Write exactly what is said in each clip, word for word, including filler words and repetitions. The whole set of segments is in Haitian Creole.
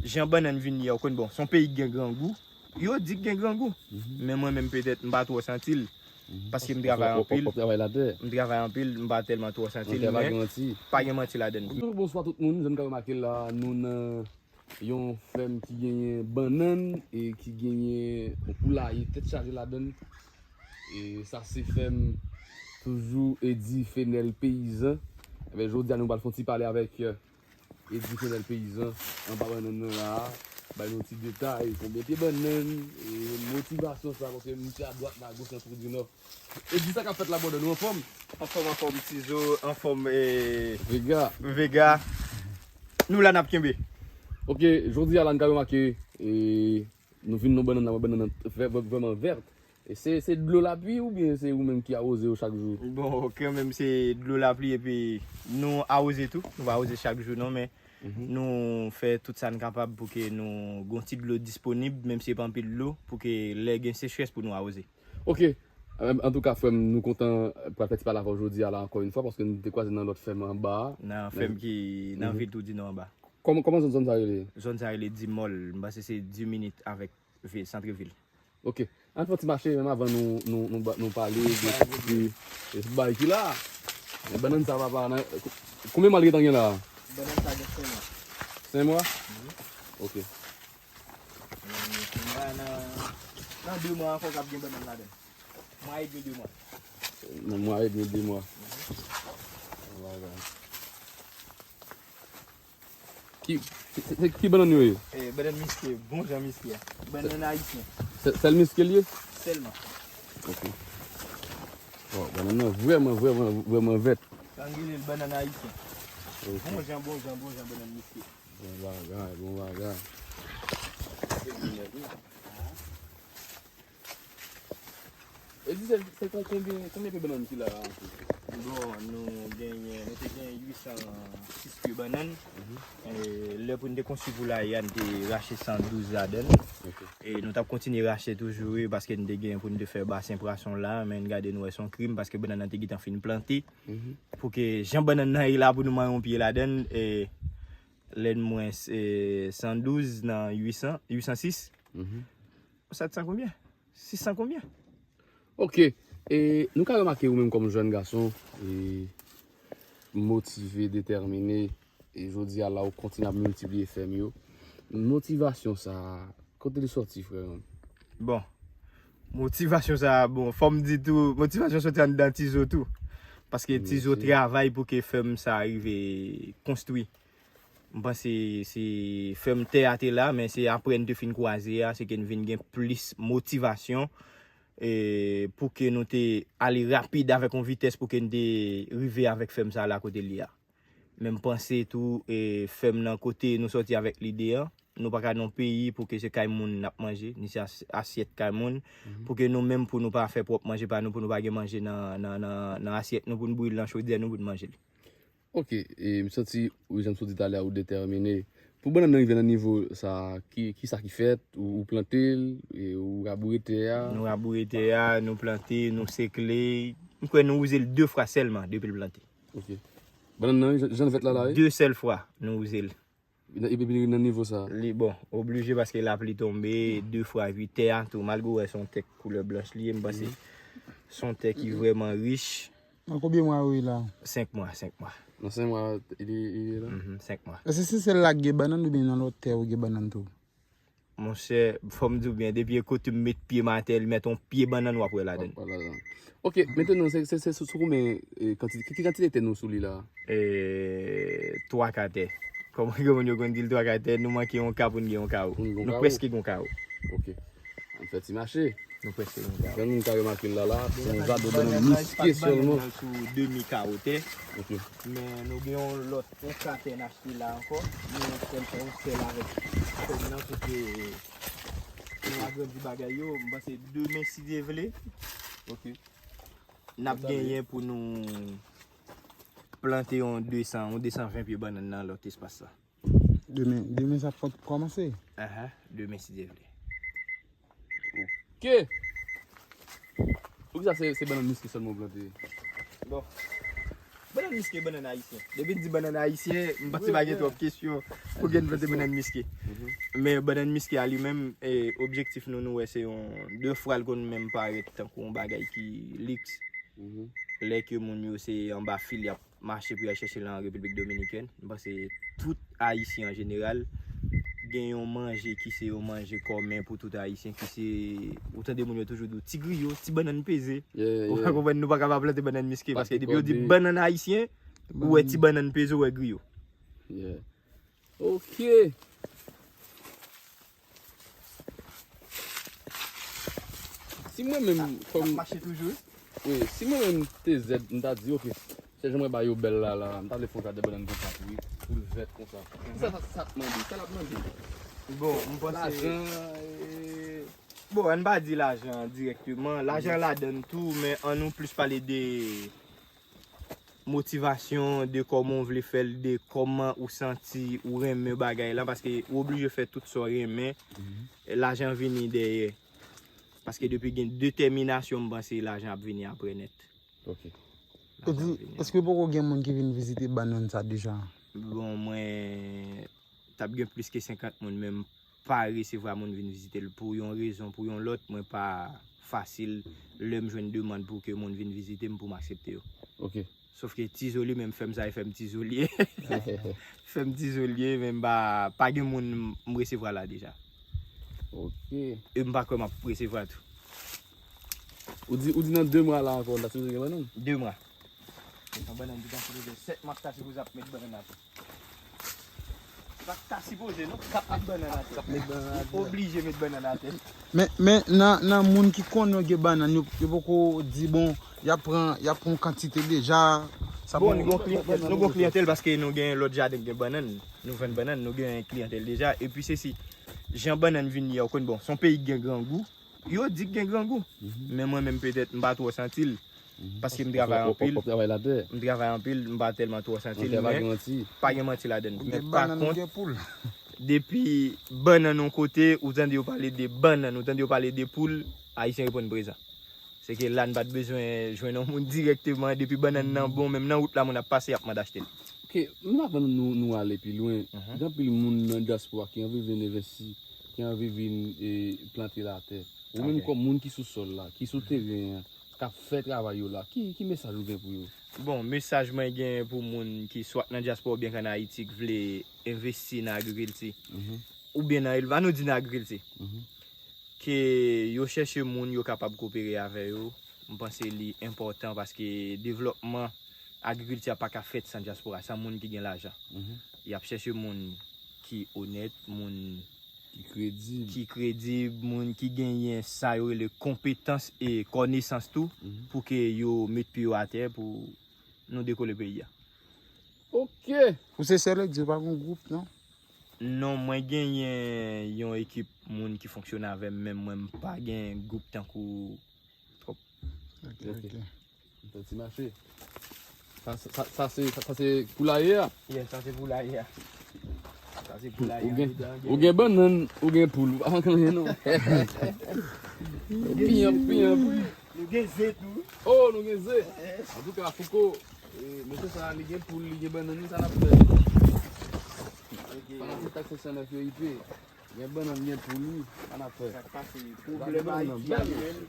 Jan bannann vin ye a, ou konn, bon, se yon peyi ki gen grangou. Yo di k gen grangou. Men mwen menm, petèt, m pa twò santi l. Paske m travay anpil. M travay anpil, m pa tèlman twò santi l, men pa gen manti ladan l. Bonswa tout moun, jan n ka remake la, nou nan yon fèm ki genyen bannann e ki genyen yon poulaye tèt chaje ladan l. E sa se fèm toujou Eddy Fenel Peyizan. Ebyen, jodi a nou pral fè yon ti pale avèk, euh, Eddy Fenel Peyizan anba bannann nan la a. Bay nou ti detay, konbyen pye bannann, e motivasyon sa, paske misye adwat la, agoch, nan tou di nò. Eddy, sa k ap fèt la, brother, nou anfòm? Anfòm, anfòm, Tizo, anfòm, e Vega. Vega. Nou la, n ap kenbe. Ok, jodi a la, n ka remake, e, nou vin nan bannann la, bannann nan vè-, vè-, vrèman vèt. E se, se dlo lapli oubyen se ou menm ki awoze yo chak jou? Bon, kanmenm se dlo lapli epi nou awoze tou. Nou pa awoze chak jou non, men nou fè tout sa n kapab pou ke nou gon ti dlo disponib, menm si se pa anpil dlo, pou ke lè gen sechrès pou nou awoze. Ok. Antouka, frè m, nou kontan pral fè ti pale avè w jodi a la ankò yon fwa, paske nou te kwaze nan lòt fèm anba a. Nan fèm ki nan vil tou di nou anba. Kòman, kòman zòn, zòn sa rele? Zòn sa rele Dimòl. M panse se dis minit avèk vil, sant vil. Ok. Ann fè yon ti mache, menm avan nou, nou, nou, ba- nou pale de ti, de ti bagay ki la. Men bannann sa, papa, nan, ko- konbyen mwa l gentan gen la? Bannann sa gen senk mwa. Senk mwa? Ok. Nan, nan, nan de mwa ankò, k ap gen bannann ladan l. Mwa edmi, de mwa. Nan mwa edmi, de mwa. Ki, ki, ki, ki bannann yo ye? Eh, bannann miske, bon jan miske a. Bannann ayisyen. Sè- Sèl miske l ye? Sèlman. Ok. Bon, bannann nan vrèman, vrèman, vrèman vèt. Sa n rele l bannann ayisyen. Ok. Bon jan, bon jan, bon jan bannann miske. Bon bagay, bon bagay. E di se, se kon- konbyen, konbyen pye bannann ki la a? Bon, nou genyen, nou te gen uit san sis pye bannann. E, lè pou n te konstwi poulaye a, n te rache san douz ladan l. E nou t ap kontinye rache toujou, wi, paske n te gen pou n te fè basen pwason la, men n gade nou wè se yon krim, paske bannann nan te gentan fin plante. Pou ke jan bannann nan ye la, pou nou manyen yon pye ladan l, e, lè n mwen, e, san douz nan uit san, uit san sis. Ou sèt san konbyen? Sis san konbyen? Ok. E nou ka remake ou menm kòm jèn gason, e, motive, detèmine, e jodi a la ou kontinye ap miltipliye fèm yo. Motivasyon sa, kote li sòti, frè m? Bon, motivasyon sa, bon, fò m di tou, motivasyon sòti anndan Tizo tou. Paske Tizo travay pou ke fèm sa rive konstwi. M panse se fèm tè a te la, men se apre n te fin kwaze a, se ke n vin gen plis motivasyon, e, pou ke nou te ale rapid avèk yon vitès pou ke n te rive avèk fèm sa la kote l ye a. Men m panse tou, e, fèm nan kote nou sòti avèk lide a, nou pa ka nan yon peyi pou ke se kay moun n ap manje, ni se as- asyèt kay moun, pou ke nou menm pou nou pa fè pwòp manje pa nou, pou nou pa gen manje nan, nan, nan, nan asyèt nou, pou n bouyi l nan chodyè nou, pou n manje l. Ok, e m santi, wi, jan m sot di talè a, ou detèmine. Pou bannann nan rive nan nivo sa, ki, ki sa ki fèt? Ou, ou plante l, e ou raboure tè a? Nou raboure tè a, nou plante, nou sekle. M kwè nou wouze l de fwa sèlman depi l plante. Ok. Bannann nan, jan, jan l vèt la, la, wi? De sèl fwa nou wouze l. Epi, epi nan nivo sa? Li, bon, oblije paske lapli tonbe de fwa, epi tè a tou, malgre w wè se yon tè koulè blanch li ye, m panse se yon tè ki vrèman rich. Nan konbyen mwa yo ye la? Senk mwa, senk mwa. Nan senk mwa, li, li ye la? Mhm, senk mwa. Èske se sèl la k gen bannann oubyen nan lòt tè yo gen bannann tou? Monchè, fò m di w byen, depi e kote m met pye m atè, li mèt yon pye bannann w ap wè ladan l. W ap wè ladan l. Ok, mentenan, se, se, se sou, sou konbyen, e, kantite, ki, ki kantite tè nou sou li la? E, twa ka tè. Kòman granmoun yo konn di l, twa ka tè, nou manke yon ka pou n gen yon kawo. Pou n gen yon kawo. Nou prèske gen yon kawo. Ok. Ann fè ti mache. Nou prèske gen yon kawo. Jan nou ka remake l la, la, se yon jaden bannann miske sèlman. Bannann nan sou demi kawo tè. Ok. Men nou gen yon lòt, yon ka tè n achte la ankò. Nou fè l fè yon sèl avèk fèm nan pou ke nou agrandi bagay yo. M panse demen, si Dye vle, ok, n ap genyen pou nou plante yon de san, yon de san ven pye bannann nan lòt espas la. Demen, demen sa fòk kòmanse. Aha, demen, si Dye vle. Ok. Poukisa se, se bannann miske sèlman w plante? Bon. Bannann miske, bannann ayisyen. Depi n di bannann ayisyen, m panse pa gen twòp kesyon pou gen plante bannann miske. Men bannann miske a li menm, e, objektif nou, nou wè se yon, de fwa l konn menm parèt tankou yon bagay ki liks. Lè ke moun yo se anba fil y ap mache pou y al chèche l an Repiblik Dominikèn. M panse tout Ayisyen an jeneral gen yon manje ki se yon manje kòmen pou tout Ayisyen, ki se, ou tande moun yo toujou di w, ti griyo, ti bannann peze. Ou pa konprann, nou pa ka pa plante bannann miske, paske depi yo di bannann ayisyen, ou wè ti bannann peze, ou wè griyo. Ok. Si mwen menm, kòm, mache toujou. Wi, si mwen menm te zèd, m ta di, ok, se jan mwen ba yo bèl la, la, m ta vle fè yon jardin bannann konsa tou, wi, pou l vèt konsa. Kisa sa, sa t mande? Sa l ap mande? Bon, m panse lajan, e, bon, ann pa di lajan dirèkteman. Lajan ladann tou, men ann nou plis pale de motivasyon, de kòman w vle fè l, de kòman ou santi ou renmen bagay la, paske ou oblije fè tout sa w renmen, lajan vini dèyè. Paske depi gen detèminasyon, m panse lajan ap vini apre nèt. Ok. Ou di, èske poko gen moun ki vin vizite bannann sa deja? Bon, mwen, t ap gen plis ke senkant moun, men m pa resevwa moun vin vizite l pou yon rezon, pou yon lòt, mwen pa fasil lè m jwenn demann pou ke moun vin vizite m pou m aksepte yo. Ok. Sof ke ti zo li menm fè m sa, e fè m ti zo li ye. Fè m ti zo li ye, men m pa, pa gen moun m resevwa la deja. Ok. E m pa kwè m ap resevwa tou. Ou di, ou di nan de mwa la ankò, n ta sipoze gen bannann? De mwa. Yon bannann ki ta sipoze, sèt mwa k ta sipoze ap met bannann atè. Pa ta sipoze, non, k ap met bannann atè. K ap met bannann atè. Oblije met bannann atè. Men, men nan, nan moun ki konnen yo gen bannann, yo, yo poko di, bon, y ap pran, y ap pran yon kantite deja. Sa bon, bon, nou gon kliyantèl, nou gon kliyantèl paske nou gen lòt jaden ki gen bannann. Nou vann bannann, nou gen kliyantèl deja. Epi se si, jan bannann vin ye a, ou konn, bon, se yon peyi ki gen grangou. Yo di k gen grangou. Men mwen menm petèt m pa twò santi l. Paske m travay anpil. M travay anpil, m pa tèlman twò santi l, men pa gen manti ladann. Men pa kont, depi bannann yon kote, ou tande yo pale de bannann, ou tande yo pale de poul, Ayisyen reponn prezan. Se ke la n pa t bezwen jwenn yon moun dirèkteman, depi bannann nan bon, menm nan wout la moun ap pase, y ap mande achte l. Ok, men avan nou, nou ale pi lwen, gen anpil moun nan dyaspora ki anvi vin envesti, ki anvi vin, e, plante l atè. Ou menm kòm moun ki sou sòl la, ki sou teren an, k ap fè travay yo la, ki, ki mesaj ou gen pou yo? Bon, mesaj mwen gen pou moun ki swat nan dyaspora oubyen k ann Ayiti k vle envesti nan agrikilti, oubyen nan elvaj, ann nou di nan agrikilti, ke yo chèche moun yo kapab kopere avè yo. M panse li enpòtan paske devlòpman agrikilti a pa ka fèt san dyaspora, san moun ki gen lajan. Y ap chèche moun ki onèt, moun ki kredib, ki kredib, moun ki genyen sa yo rele konpetans e konesans tou, pou ke yo met pye yo atè pou nou dekole peyi a. Ok. Ou se sèl, ou di ou pa gen gwoup, non? Non, mwen genyen yon ekip moun ki fonksyone avè m, men mwen m pa gen gwoup tankou twòp. Ok, ok. Yon ti mache. Sa, sa, sa, sa se, sa, sa se poulaye a? Yeah, sa se poulaye a. Sa se poulaye a. Ou gen, ou gen bannann, ou gen poul, ou pa manke anyen non. Piyanp, piyanp. Nou gen ze tou. Oh, nou gen ze. Antouka, Fouco, e, mesye sa, li gen poul, li gen bannann, sa n ap fè? Fanatik Taksè san nèf yo, I P. Gen bannann, gen poul, wi. Sa n ap fè? Sa k pase? Pwoblèm Ayiti a, li menm.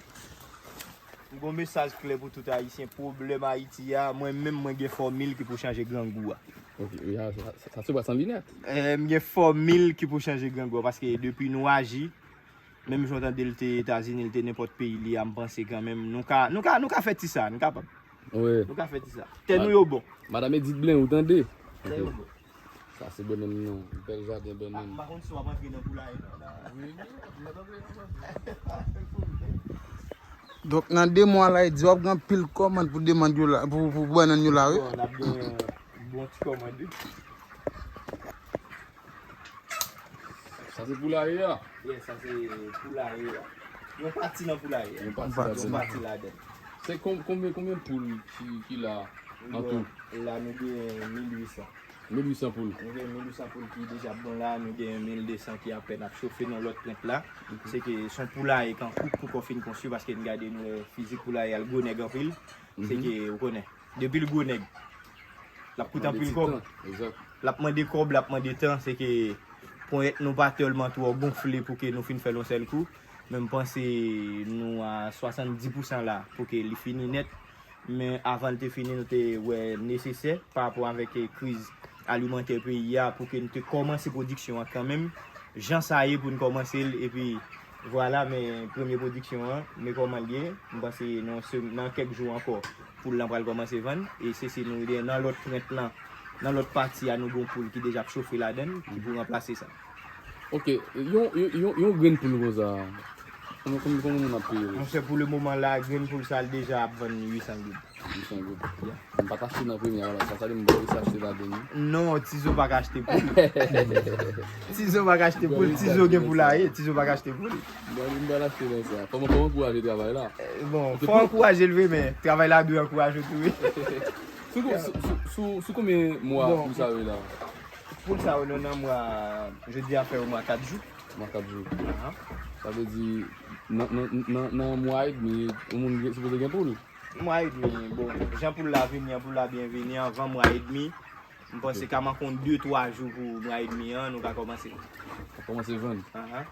M gon mesaj klè pou tout Ayisyen. Pwoblèm Ayiti a, mwen menm, mwen gen fòmil ki pou chanje grangou a. Ok, sa, sa, sa se bwa san linèt. Eh, m gen fòmil ki pou chanje grangou a, paske depi nou aji, menm jan w tande l te Etazini, l te nenpòt peyi li a, m panse kanmenm, nou ka, nou ka, nou ka fè ti sa, nou kapab. Wi. Nou ka fè ti sa. Tè nou yo bon. Madanm Edith Blain, ou tande? Tè yo bon. Sa se bannann nan. Bèl jaden bannann. M pa konn si w ap antre nan poulaye nan la. Donk, nan de mwa la, e di w ap gen anpil kòmann pou demann yo la, pou, pou bannann yo la, wi. Bon, n ap gen bon ti kòmann, wi. Sa se poulaye a? Yes, sa se poulaye a. Yon pati nan poulaye a. Yon pati ladan. Se kon-, konbyen, konbyen poul ki, ki la an tou? La, nou gen mil uit san. Mil uit san poul. Nou gen mil uit san poul ki deja bon la, nou gen mil de san ki apèn ap chofe nan lòt plant la. Se ke se yon poulaye k an kouk poko fin konstwi, paske n gade nou wè fizik poulaye a, l gwo nèg anpil. Se ke, ou konnen, depi l gwo nèg, L ap koute anpil kòb. L ap mande kòb, l ap mande tan. Se ke ponyèt nou pa tèlman twò gonfle pou ke nou fin fè l yon sèl kou. Men m panse nou a swasanndis pousan la pou ke li fini nèt. Men avan l te fini, nou te wè nesesè pa rapò avèk, eh, kriz alimantè peyi a pou ke nou te kòmanse pwodiksyon an kanmenm. Jan sa ye pou n kòmanse l, epi vwala, men premye pwodiksyon an, men kòman l ye. M panse nan se-, nan kèk jou ankò, poul lan pral kòmanse vann. E se si nou gen nan lòt prent lan, nan lòt pati a, nou gen yon poul ki deja ap chofe ladan l, ki pou ranplase sa. Ok, yon, yon, yon, yon grenn poul konsa, kòman, kòman, kòman moun ap peye l? Monchè, pou le moman la, grenn poul sa, l deja ap vann uit san goud. Uit san goud. Yeah. M pa t achte nan premye a la, sa, sa vle di m pa resi achte ladan l. Non, Tizo pa ka achte poul. Tizo pa ka achte poul, Tizo gen poul a ye, Tizo pa ka achte poul. M pa, m pa achte nan sa. Fò m, fò m ankouraje travay la. Eh, bon, fò ankouraje l vre, men travay la dwe ankouraje tou, wi. Sou, sou, sou, sou, sou konbyen mwa poul sa yo ye la? Poul sa yo, nou nan mwa, jodi a fè yo mwa kat jou. Mwa kat jou. Ahan. Sa vle di, nan, nan, nan, nan yon mwa edmi, yon moun gen, sipoze gen poul. Mwa edmi, bon, jan poul la vini an, poul la byen vini, anvan mwa edmi, m panse ka manke yon de, twa jou pou mwa edmi an, nou ka kòmanse. Ka kòmanse vann. Ahan.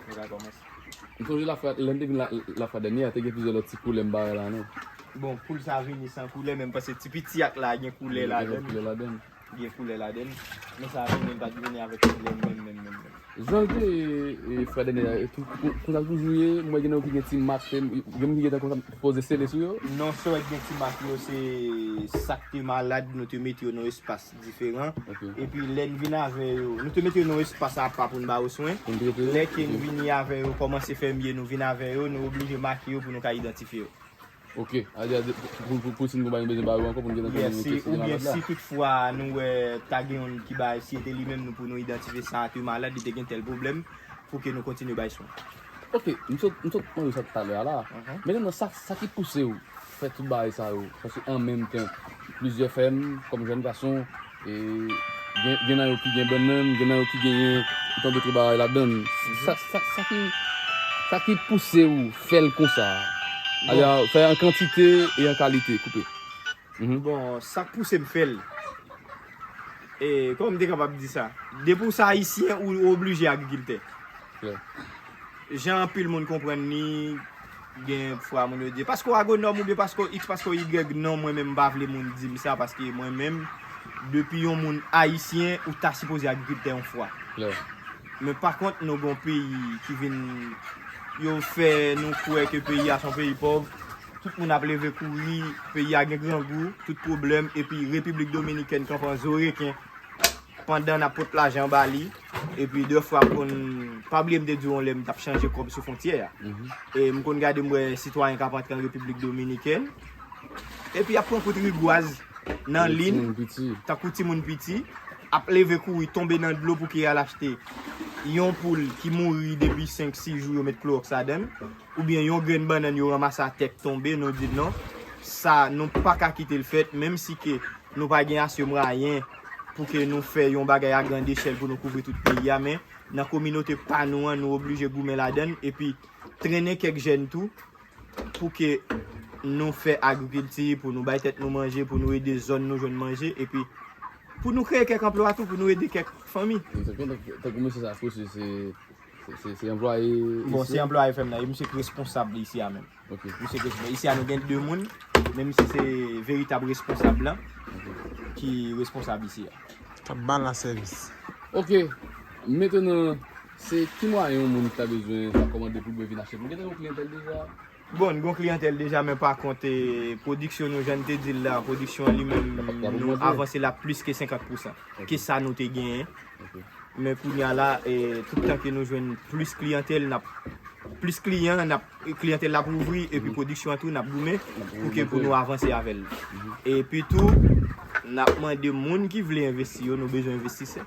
Nou ka kòmanse. M sonje lafwa, lè m te vin la, lafwa dènyè a, te gen plizyè lòt ti koulè m pa wè la, non. Bon, poul sa vini san koulè, men m panse ti piti ak la gen koulè ladan l. Gen koulè ladan l. Gen koulè ladan l. Men sa vini, m pa t vini avèk koulè menm, menm, menm, menm. Jan l te ye, e, frè dènyè a, e tou, kou-, konsa l toujou ye, m wè gen nan yo ki gen ti mak, e, gen moun ki gentan konsa poze sele sou yo. Non, sa w wè ki gen ti mak yo, se sa k te malad, nou te mete yo nan espas diferan. Ok. Epi lè n vin avè yo, nou te mete yo nan espas apa pou n ba yo swen. Pou n trete yo? Lè ke n vini avè yo, kòman se fèmye nou vin avè yo, nou oblije make yo pou nou ka idantifye yo. Ok, a di a, pou, pou, pou si n gon bagay nou bezwen ba yo ankò, pou n gentan konnen ki se malad la. Oubyen si toutfwa nou wè ta gen youn ki bay, si e te li menm nou pou nou idantifye sa te malad, li te gen tèl pwoblèm, pou ke nou kontinye bay swen. Ok, m sot, m sot mande sa talè a la. Mhm. Men non, sa, sa ki pouse w fè tout bagay sa yo? Paske an menm tan, plizyè fèm, kòm jèn gason, e, gen, gen nan yo ki gen bannann, gen nan yo ki genyen yon tan dòt bagay ladan l. Mhm. Sa, sa, sa ki, sa ki pouse w fè l konsa? Bon. Alè, fè an kantite e an kalite, koupe. Mhm. Bon, sa k pouse m fè l, e, kòman m te kapab di sa? Depi w se ayisyen, ou, ou oblije agrikiltè. Klè. Jan anpil moun konprann li, gen fwa moun yo di, "Paske w agwonòm oubyen paske w X, paske w Y." Non, mwen menm, m pa vle moun di m sa, paske mwen menm, depi yon moun ayisyen, ou ta sipoze agrikiltè yon fwa. Klè. Men pa kont, nou gon peyi ki vin, yo fè nou kwè ke peyi a se yon peyi pòv. Tout moun ap leve kouri, peyi a gen grangou, tout pwoblèm, epi Repiblik Dominikèn kanpe an zo reken pandan n ap pot lajan ba li. Epi dèfwa m konn, pa bliye m te di w yon lè m t ap chanje kòb sou fwontyè a. Mhm. E m konn gade m wè sitwayen k ap antre an Repiblik Dominikèn. Epi y ap pran kout rigwaz nan lin, tankou timoun piti, ap leve kouri, tonbe nan dlo pou ke y al achte yon poul ki mouri depi senk, sis jou, yo met klowòks ladan l, oubyen yon grenn bannann yo ranmase atè k tonbe, nou di non, sa, nou pa ka kite l fèt, menm si ke nou pa gen ase mwayen pou ke nou fè yon bagay a grand echèl pou nou kouvri tout peyi a, men nan kominote pa nou an, nou oblije goumen ladan l, epi trennen kèk jèn tou, pou ke nou fè agrikilti, pou nou bay tèt nou manje, pou nou ede zòn nou jwenn manje, epi pou nou kreye kèk anplwa tou, pou nou ede kèk fanmi. Egzakteman, tankou, tankou mesye sa, se, se, se, se, se anplwaye isi a? Bon, se anplwaye fèm nan, e misye ki responsab isi a menm. Ok. Misye ki responsab. Isi a, nou gen de moun, men misye se veritab responsab lan ki responsab isi a. K ap ba la sèvis. Ok. Mentenan, se ki mwayen yon moun ki ta bezwen sa kòmande pou l vin achte? Nou gentan gen yon kliyantèl deja? Bon, n gon kliyantèl deja, men pa kont, eh, pwodiksyon nou, jan n te di l la, pwodiksyon an li menm, nou avanse l a plis ke senkant pousan ke sa nou te genyen. Ok. Men kounye a la, eh, tout tan ke nou jwenn plis kliyantèl, n ap, plis kliyan, n ap, kliyantèl la ap ouvri, epi pwodiksyon an tou, n ap goumen pou ke, pou nou avanse avè l. Epi tou, n ap mande moun ki vle envesti yo, nou bezwen envestisè.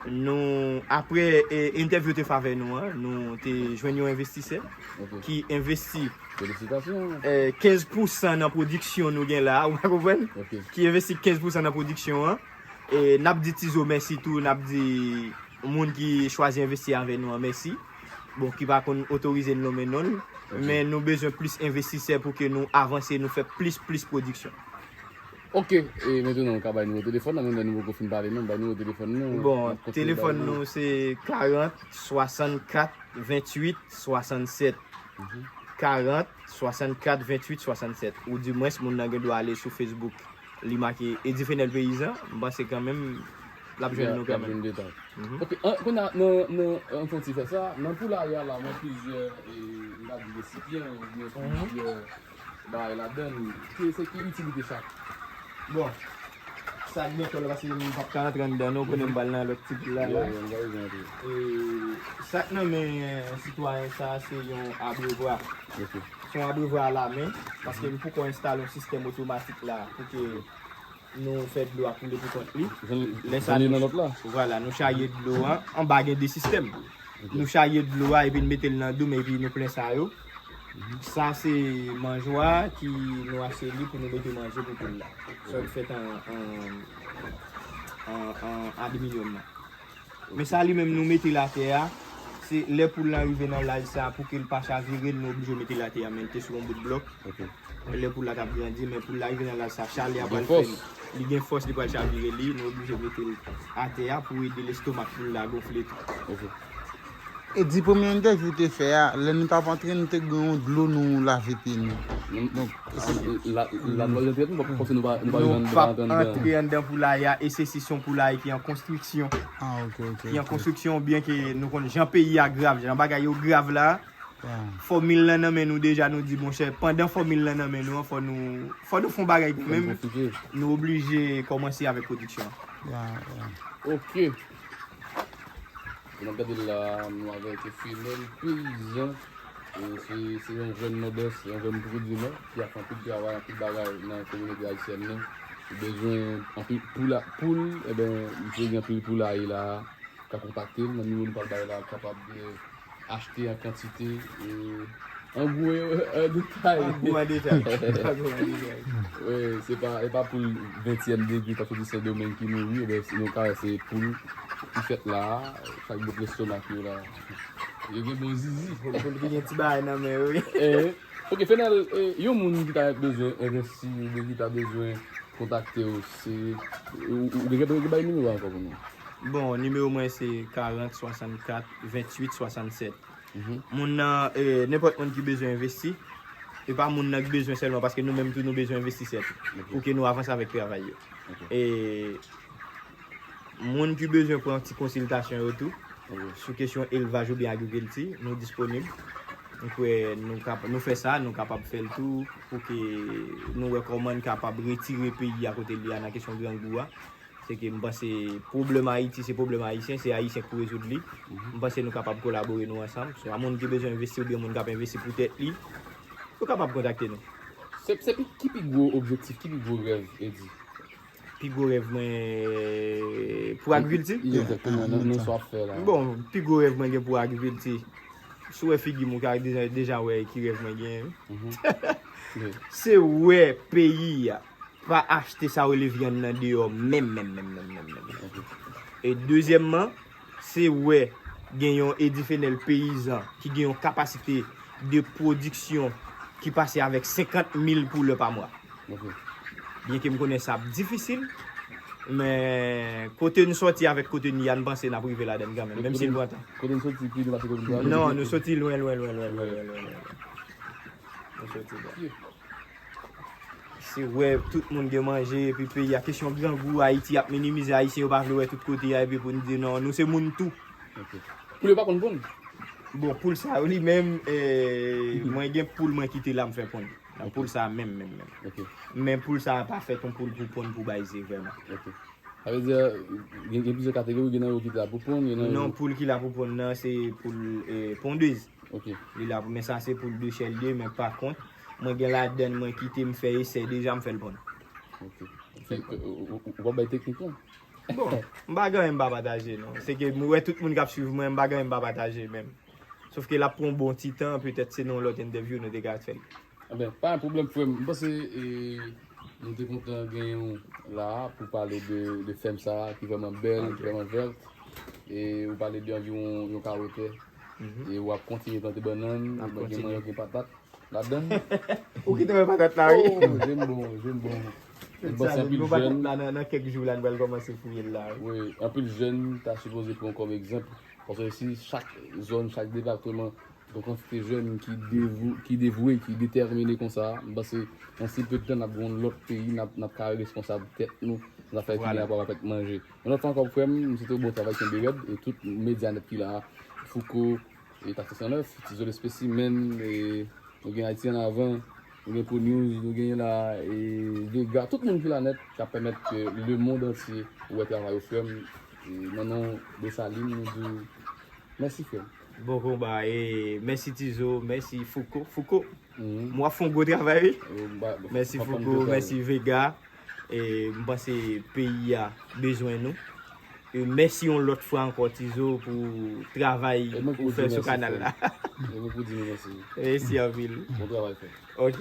Nou, apre, e, entèvyou te fè avè nou an, nou te jwenn yon envestisè ki envesti, e, kenz pousan nan pwodiksyon nou gen la a, ou konprann? Ki envesti kenz pousan nan pwodiksyon an. E n ap di Tizo mèsi tou, n ap di moun ki chwazi envesti avè nou an mèsi. Bon, ki pa konn otorize n nonmen non l, men nou bezwen plis envestisè pou ke nou avanse, nou fè plis, plis pwodiksyon. Ok, e mentnan nou ka bay nimewo telefòn nan, menm lè nou poko fin pale non, bay nimewo telefòn nou. Bon, telefòn nou se karant swasannkat venntuit swasannsèt. Karant swasannkat venntuit swasannsèt. Ou di mwens moun nan gen dwa ale sou Facebook. Li make Eddy Fenel Peyizan, m panse kanmenm l ap jwenn nou kanmenm. Ok, kounye a, nan, nan, an fon ti fè sa, nan poulaye a la, mwen plizyè, e, m ka di resipyan, oubyen plizyè bagay ladan l. Ki, se ki itilite chak? Bon, sa k gen kò la, paske m p ap ka rantre anndan non, konnen m pral nan lòt ti poul la, la. E, sa k nan men sitwayen sa, se yon abrevwa. Se yon abrevwa alamen, paske m poko enstale yon sistèm otomatik la, pou ke nou fè dlo a koule pou kont li. Lè sa, nou, vwala, nou charye dlo a, anba gen de sistèm. Nou charye dlo a, epi n mete l nan doum, epi nou plen sa yo. Sa se manjwa ki nou achte li pou nou mete manje pou poul la. Sa yo fèt an, an, an, an aliminyòm nan. Men sa li menm nou mete l atè a, se lè poul lan rive nan laj sa, pou ke l pa chavire l, nou oblije mete l atè a, men l te sou yon bout blòk. Lè poul la t ap grandi, men poul la rive nan laj sa, chalè a pral fè l. Li gen fòs, li pral chavire li, nou oblije mete l atè a pou ede lestomak poul la gonfle tou. Eddy, premye entèvyou w te fè a, lè nou t ap antre, nou te gen yon dlo nou lave pye nou. Donk, la, la, nou pa janm fè nou, paske nou pa, nou pa janm antre anndan. Antre anndan poulaye a, e se si se yon poulaye ki an konstriksyon. Ah, ok, ok. Ki an konstriksyon, byen ke nou konn jan peyi a grav, jan bagay yo grav la. Fòmil lan nan men nou deja, nou di, monchè, pandan fòmil lan nan men nou an, fò nou, fò nou fè yon bagay kanmenm. Nou oblije kòmanse avèk pwodiksyon an. Ok. Jan n ap gade l la, nou avèk Fenel Peyizan. E se, se yon jèn nòdès, yon jèn pwodui nò, ki ap fè anpil travay, anpil bagay nan kominote ayisyèn nan. Li bezwen anpil poula-, poul, ebyen, misye gen anpil poulaye la, ka kontakte l nan nimewo nou pral bay la, kapab, e, achte an kantite, e, an gwo, e, an detay. An gwo, an detay. An gwo, an detay. Wi, se pa, e pa poul ventyèm degre k ap soti Sendomeng ki mouri, ebyen, nou ka wè se poul ki fèt la, sa k bout lestomak yo la. Yo gen bon zizi. Poul, poul ki gen ti bagay nan men yo, wi. Eh, ok, Fenel, eh, yon moun ki ta bezwen envesti oubyen ki ta bezwen kontakte w, se, ou, ou, ou gen, gen bay nimewo a ankò pou nou? Bon, nimewo mwen se karant swasannkat venntuit swasanntsèt. Moun nan, eh, nenpòt moun ki bezwen envesti, e pa moun nan ki bezwen sèlman, paske nou menm tou nou bezwen envestisè tou, pou ke nou avanse avèk travay yo. E moun ki bezwen pran ti konsiltasyon yo tou, sou kesyon elvaj oubyen agrikilti, nou disponib. Nou kwè nou kap-, nou fè sa, nou kapab fè l tou, pou ke nou wè kòman n kapab retire peyi a kote l ye a nan kesyon grangou a. Se ke m panse pwoblèm Ayiti, se pwoblèm ayisyen, se Ayisyen k pou rezoud li. M panse nou kapab kolabore nou ansanm. Swa moun ki bezwen envesti oubyen moun k ap envesti pou tèt li, yo kapab kontakte nou. Se, se pi, ki pi gwo objektif, ki pi gwo rèv, Eddy? Pi gwo rèv mwen pou agrikilti? Egzakteman, nan, nan sa w ap fè la. Bon, pi gwo rèv mwen gen pou agrikilti, si w wè figi m, ou ka deja, deja wè ki rèv mwen genyen. Se wè peyi a pa achte sa yo rele vyann nan deyò menm, menm, menm, menm, menm, menm. E dezyèmman, se wè gen yon Eddy Fenel peyizan ki gen yon kapasite de pwodiksyon ki pase avèk senkant mil poulè pa mwa. Byenke m konnen sa ap difisil, men kote n sòti avèk kote n ye a, n panse n ap rive ladan l kanmenm, menm si l pran tan. Kote n sòti pi lwen pase kote n prale? Non, nou sòti lwen, lwen, lwen. Nou sòti lwen. Se wè tout moun gen manje, epi peyi a, kesyon grangou, Ayiti ap minimize, Ayisyen yo pa vle wè tout kote a, epi pou n di non, nou se moun tou. Poul yo pa konn ponn? Bon, poul sa yo li menm, eh, mwen gen poul mwen kite la m fè ponn. Nan poul sa menm, menm, menm. Men poul sa pa fèt yon poul pou ponn pou bay ze vrèman. Sa vle di, gen, gen plizyè kategori, gen nan yo ki te la pou ponn, gen nan yo... Non, poul ki la pou ponn nan, se poul, eh, pondez. Li la pou, men sa se poul de chè l ye, men pa kont, mwen gen ladann mwen kite m fè esè deja, m fè l ponn. Ou, ou, ou, ou pa bay teknik lan? Bon, m pa gen anyen m pa pataje, non. Se ke m wè tout moun k ap swiv mwen, m pa gen anyen m pa pataje menm. Sòf ke l ap pran yon bon ti tan, petèt se nan yon lòt entèvyou nou te ka fè l. Enben, pa gen pwoblèm, frè m. M panse, e, nou te kontan genyen w la pou pale de, de fèm sa a ki vrèman bèl, ki vrèman vèt. E ou pale de anviwon yon kare tè. E w ap kontinye plante bannann, gen manyo, gen patat ladann. Ou kite mwen patat la, wi. Oh, je m bon, je m bon. M panse anpil jèn. Nan kèk jou la, nou pral kòmanse fouye l la. Wi, anpil jèn ta sipoze pran kòm egzanp. Paske si chak zòn, chak depatman, yon kantite jèn ki devou, ki devwe, ki detèmine konsa, m panse nan si pe de tan n ap gen yon lòt peyi, n ap, n ap ka responsab tèt nou, nan zafè ki gen rapò avèk manje. Yon lòt fwa ankò, frè m, m swete w bon travay, kenbe rèd, e tout medya nèt ki la a, Fouco, e Taktik san nèf, Tizo Lespesimenn, e nou gen Ayiti an avan, nou gen Pro News, nou gen la, e Vega, tout moun ki la nèt, k ap pèmèt ke lemond antye wè travay ou, frè m. E nan non Desalin, nou di w mèsi, frè m. Bon konba, e mèsi Tizo, mèsi Fouco. Fouco, m wè w ap fè yon gwo travay, wi. Mèsi Fouco, mèsi Vega. E m panse peyi a bezwen nou. E mèsi yon lòt fwa ankò, Tizo, pou travay ou fè sou kanal la. E mwen pou di nou mèsi. Mèsi anpil. Bon travay, frè. Ok.